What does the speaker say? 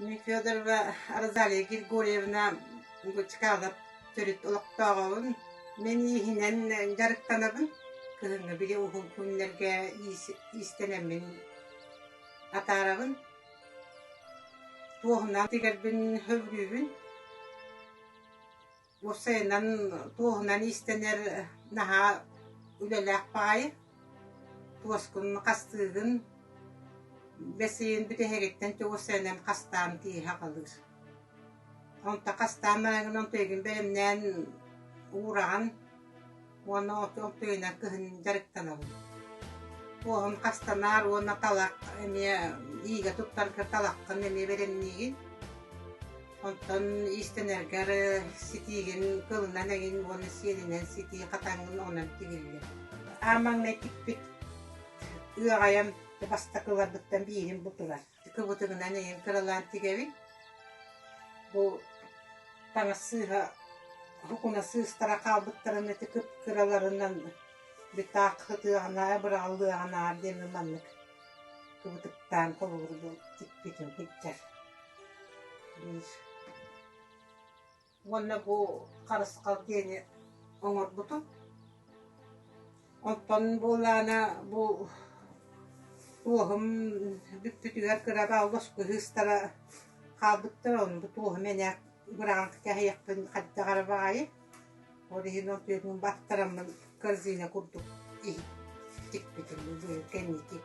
Федорова Розалия Григорьевна Чкалов төрүт олохтооҕобун. Мин ииһинэн дьарыктанабын. Кыһыҥҥы били уһун күннэргэ иистэнэммин атаарабын. Туоһунан тигэрбин сөбүлүүбүн. Уопсайынан туоһунан иистэнэр наһаа үлэлээх баҕайы. Туоскун хастыыгын, бэс ыйын бүтэһигиттэн уопсайынан хастаан тииһэ аҕалыыр. Онто хастаан бараҥҥын онтуйгун бэлэмнээн уураҕын уонна онтуйунан кыһын дьарыктанабын. Туоһун хастанаар уонна талах эмиэ иигэ туттарга талаххын эмиэ бэлэмниигин. Онтон иистэнэргэр ситиигин кылынан эҥин уонна сиэлинэн ситии хатаҥҥын онон тигиллэр. Аан маҥнай тикпит ыаҕайам бастакыларбыттан биирин бу турар. Кыбытыгынан эҥин кыралаан тигэбин. Бу таҥас сыыһа сукуна сыыстара хаалбыттарын ити кып-кыраларынан битаах ытыаҕына быраҕыллыаҕынаар диэммин маннык кыбытыктаан холобуру тикпитим сылдьар. Биир Уонна бу харысхал диэни оҥорбутум. Оттон буоллаҕына бу туоһум бүппүтүгэр кыра бааллас быһыыстара хаалбыттар, ону бу туоһум энэ быраҕан кэһиэхпин хайдах эрэ баҕайы. Ол иһин ол түөтүн баттараммын корзина курдук иһит тикпитим бу кэнники.